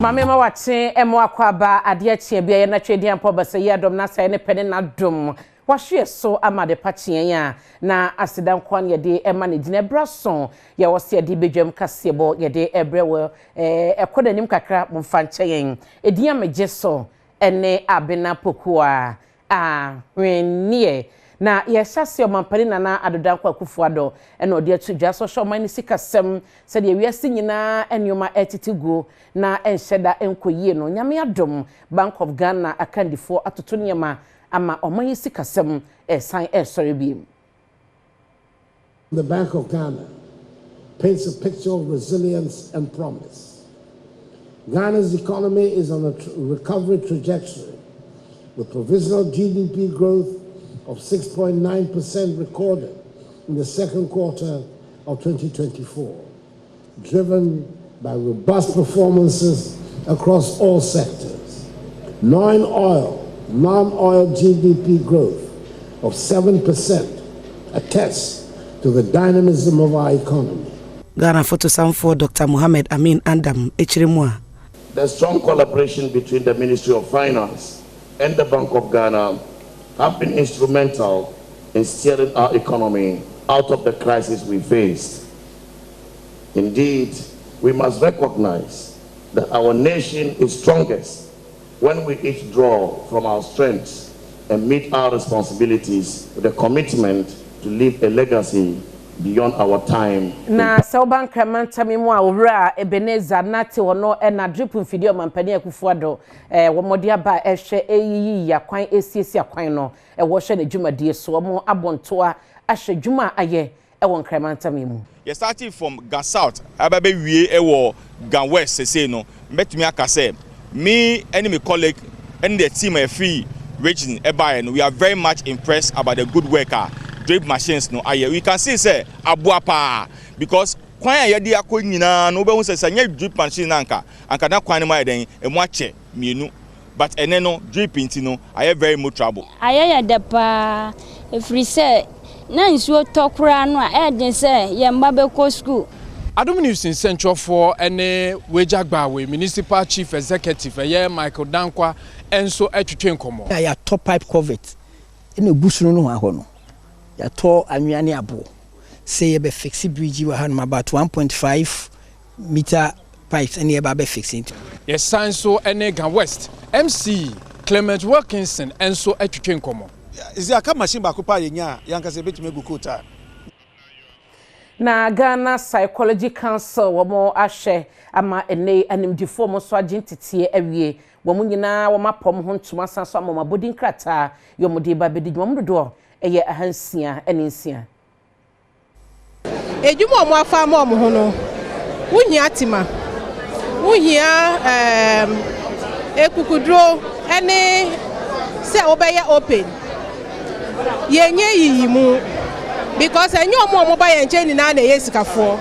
Maame ma wakye ɛmo akɔ aba adeɛ kyeɛ bi a yɛ natwe di ampɔ basa yi adɔm na sɛ ne pɛ ne n'adom wahwe so ama de pa kyeɛ a na aseda nkoa ne yɛde ɛma ne gyina ɛbrɛ so yɛwɔ sɛ yɛde bedwam kaseɛbɔ yɛde ɛbrɛ wɔ ɛkɔ n'anim kakra momfa nkyɛ yɛn. Edin a megye so ɛne Abena Pokua a hwenneɛ na yɛhyɛ ase. Ɔmampanin Nana Addo Dankwa Akufo-Addo ɛna ɔde ato dwa sɛ ɔhyɛ ɔman no sikasɛm sɛdeɛ wiase nyinaa nneɛma ɛtete guo na ɛnhyɛ da nkɔ yie no, Nyame adom, Bank of Ghana akandifoɔ atoto nneɛma ama ɔman yi sikasɛm ɛsan ɛresɔre biem. The Bank of Ghana paints a picture of resilience and promise. Ghana's economy is on a recovery trajectory, with provisional GDP growth of 6.9% recorded in the second quarter of 2024, driven by robust performances across all sectors. Non-oil GDP growth of 7% attests to the dynamism of our economy. Ghana fotosanfoɔ Dr Mohammed Amin Andam ekyirɛ mu a. The strong collaboration between the Ministry of Finance and the Bank of Ghana have been instrumental in steering our economy out of the crisis we faced. Indeed, we must recognize that our nation is strongest when we each draw from our strengths and meet our responsibilities with a commitment to leave a legacy beyond our time. Na sɛ woba Nkrama ntam mu a, Owura Ebenezer Nate wɔ ɛna drip mfidie Ɔmampanin Akufo-Addo wɔn de aba ɛhwɛ ɛyiyi akwan, esiesie akwan no, ɛwɔ hwɛ n'adwumadie so. Wɔn abɔ ntoa ahyɛ dwuma a ayɛ ɛwɔ Nkrama ntam mu. Yɛ starting from Ga South aba bɛwie ɛwɔ Ga West. Sese no, mbɛtumi aka sɛ me ɛne me colleague ɛne the team a ɛfiri region ɛbaeɛ no, we are very much impressed about the good work a drip machines no ayɛ. We can see sɛ aboa paa, because kwan a yɛde akɔ nyinaa no, wobɛhu sɛ nyɛ drip machine na anka na kwan no mu ayɛ dɛn, emu akyɛ mmienu, but ɛnɛ no, drip nti no, ayɛ very motorable. Ayɛ yɛ dɛ paa, ɛfiri sɛ na nsuo tɔ koraa no a, ɛyɛ sɛ yɛn mma bɛkɔ sukuu. Adom News nsɛntwerɛfoɔ ne Weija Gbawe Municipal Chief Executive, ɛyɛ Michael Dankwa, nso atwitwe nkɔmmɔ. Yɛatɔ pipe culvert ɛna egu soro no hɔ no, yɛatɔ anwea ne aboɔ sɛ yɛbɛ fix bridge wɔ hanom, about 1.5 meter pipes ɛne yɛba abɛ fix nti. Yɛsan so ne Ga West MC Clement Wilkinson nso atwitwe nkɔmmɔ. Ɛsi aka machine baako pa a yɛnya a, yɛankasa yɛbɛtumi agu coal tar. Na Ghana Psychology Council wɔn ahyɛ ama ɛnɛ animdifoɔ wɔn nso agye nteteɛ awie. Wɔn nyinaa wɔn apɔm ho ntoma san so ama wɔn abɔdin krataa yɛ wɔn de ba bɛdi dwuma. Wɔn dodoɔ ɛyɛ 606. Edwuma a wɔn afa ama wɔn ho no, wohia tema, wohia ekukuduro ɛne sɛ wobɛyɛ open. Yɛnyɛ yiyi mu because ɛnyɛ ɔmo a ɔmo ba yɛn nkyɛn nyinaa na ɛyɛ sikafoɔ,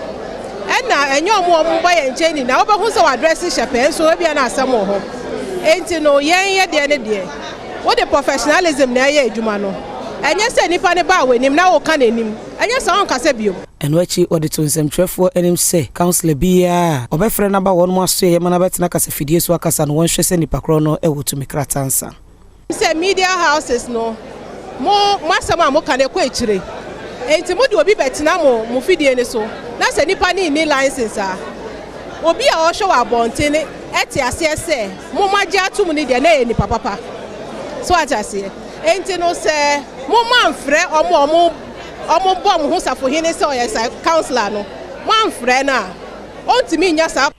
ɛna ɛnyɛ ɔmo a ɔmo ba yɛn nkyɛn nyinaa wobɛhu sɛ w'adrɛse hyɛ pɛɛ nso ebia na asɛm wɔ hɔ. Enti no, yɛn yɛ deɛ ne deɛ wode professionalism na ɛyɛ adwuma no. Ɛnyɛ sɛ nipa ne ba w'anim na woka n'anim, ɛnyɛ sɛ ɔnkasa bio. Ɛno akyi, wɔde to nsɛmtwerɛfoɔ anim sɛ counsellor biara a ɔbɛfrɛ no aba wɔn mu aso yɛ ma no abɛtena kasafidie so akasa no, wɔnhwɛ sɛ nipa korɔ no ɛwɔ tumi krataa nsa. Sɛ media houses no, mo asɛm a moka no ɛkɔ akyire, enti mode obi bɛtena mo fidie no so na sɛ nipa ne nni license a, obi a ɔhwɛ wɔ abɔnten ɛte aseɛ sɛ mo mo agye atom no deɛ na ɛyɛ nipa papa so ate aseɛ. Enti no, sɛ mo mamfrɛ ɔmo a ɔmo bɔ mo ho safohene sɛ ɔyɛ sa counsellor no, moamfrɛ no a, ɔntumi nya saa.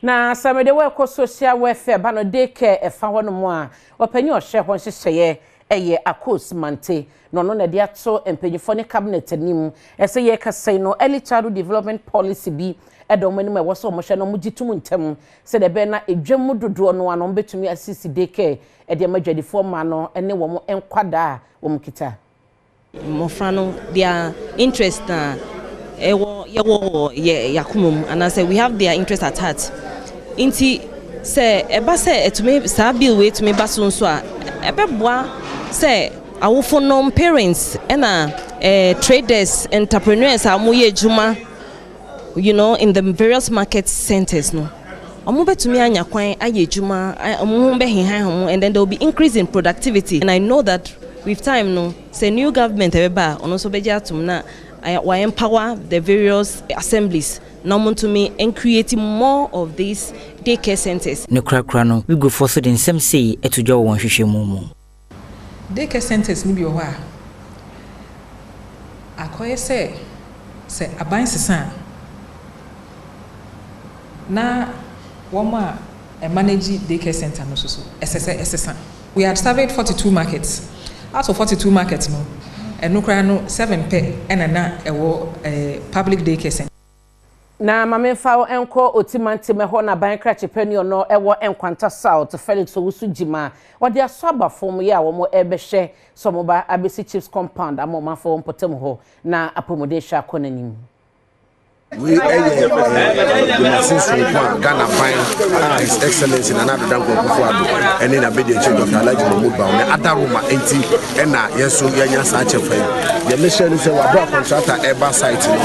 Na sɛmede wɔrekɔ social welfare ba no, daycare ɛfa hɔ nom a, ɔpanyin ɔhwɛ hɔ nhyehyɛeɛ ɛyɛ Akos Mante na ɔno na ɛde ato mpanyinfoɔ ne cabinet anim ɛsɛ yɛrekasa yi no, early childhood development policy bi ɛda wɔn anim a ɛwɔ sɛ wɔn hwɛ na wɔn gye tum ntɛm sɛdeɛ ɛbɛyɛ na edwam mu dodoɔ no ano wɔn bɛtumi asisi daycare ɛde ama adwadifoɔ mmaa no ɛne wɔn nkwadaa a wɔn kita. Mmɔfra no, their interest na ɛwɔ yɛwɔ wɔ yɛ yakoma mu, anaasɛ we have their interest at heart. Nti sɛ ɛba sɛ ɛtumi saa bill wei tumi ba so nso a, ɛbɛboa sɛ awofo nom, parents, ɛna traders, entrepreneurs a wɔyɛ adwuma in the various market centers no. Wɔn bɛtumi anya kwan ayɛ adwuma, wɔn ho bɛhehan wɔn and then there will be increase in productivity and I know that with time no sɛ new government ɛbɛba a ɔno nso bɛgye atom na wa empower the various assemblies na wɔn ntumi ncreate more of these day care centers. Ne korakora no, Wigufoɔ nso de nsɛm sei to dwa wɔ wɔn nhwehwɛmu mu. Day care centers no bi wɔ hɔ a, akɔyɛ sɛ sɛ aban sesa a, na wɔn a ɛmanage day care center no nso so, ɛsɛ sɛ ɛsesa. We had surveyed 42 markets. Out of 42 markets no, ɛno koraa no, seven pɛ ɛna na ɛwɔ public day care center. Na ma memfa wo nkɔ Oti mantam ɛhɔ na aban krakye panin ɔno ɛwɔ Nkwanta South, Felix Owusu Gyima, ɔde asɔ aba fam yi a wɔn ɛrebɛhwɛ sɛ wɔn ba abɛsi Chiefs Compound ama ɔmanfoɔ wɔ mpɔtam hɔ na apɔmuden hwɛ akɔ n'anim. Wei yɛ dwumasi soronko a Ghana ban a His Excellency Nana Addo Dankwa Akufo-Addo ɛne n'abadiakyire Dr. Alhaji Mahmood Bawumia adaroma nti ɛna yɛn nso yɛanya saa kyɛfa yi. Deɛ mehyɛ ne sɛ wɔabere a contractor ɛreba site no,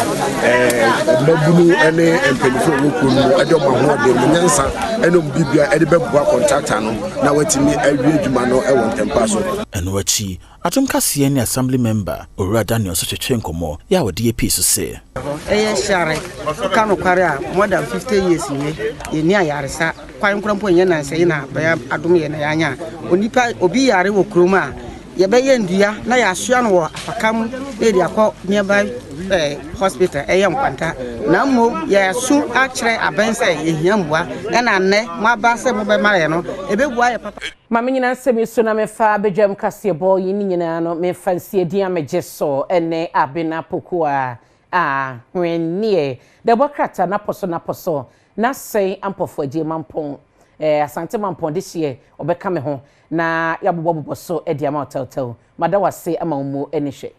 mmabunu ne mpanimfoɔ a wɔwɔ kuro no mu ɛde wɔn ahoɔden, wɔn nyansa ɛne wɔn biribiara ɛde bɛboa contractor no na watumi awie adwuma no ɛwɔ ntɛmpa so. Ɛno akyi, Adom Kaseɛ ne Assembly Member, Owura Daniel nso twetwee nkɔmmɔ yɛ a ɔde apii so se. Ɛyɛ hyare, woka nokware a, more than 50 years nie, yɛnni ayaresa kwan koraa mpo, nyɛ nnansa yi na bɛyɛ adom yɛ na yɛanya a. Onipa, obi yare wɔ kurom a, yɛbɛyɛ nnua na yɛasoa no wɔ afaka mu na yɛde akɔ nearby eh, hospital, ɛyɛ nkwanta. Na mmom yɛasu akyerɛ abɛn sɛ yɛhia mmoa, ɛna nnɛ moaba sɛ mobɛma yɛ no, ɛbɛbua yɛ papa. Ma mennyina nsɛm yi so na memfa badwam kaseɛbɔ yi ne nyinaa no memfa nsi edin a megye so ne Abena Pokuaa a Hwenneɛ Dɛbɔ krataa Napɔso Napɔso N'asɛe Ampɔfo Agyei Mampɔn eh, Asante Mampɔn dehyeɛ ɔbɛka me ho na yɛabobɔbobɔ so de ama wo tɛwtɛw. Mada wo ase ama wo mmu ani hwɛ.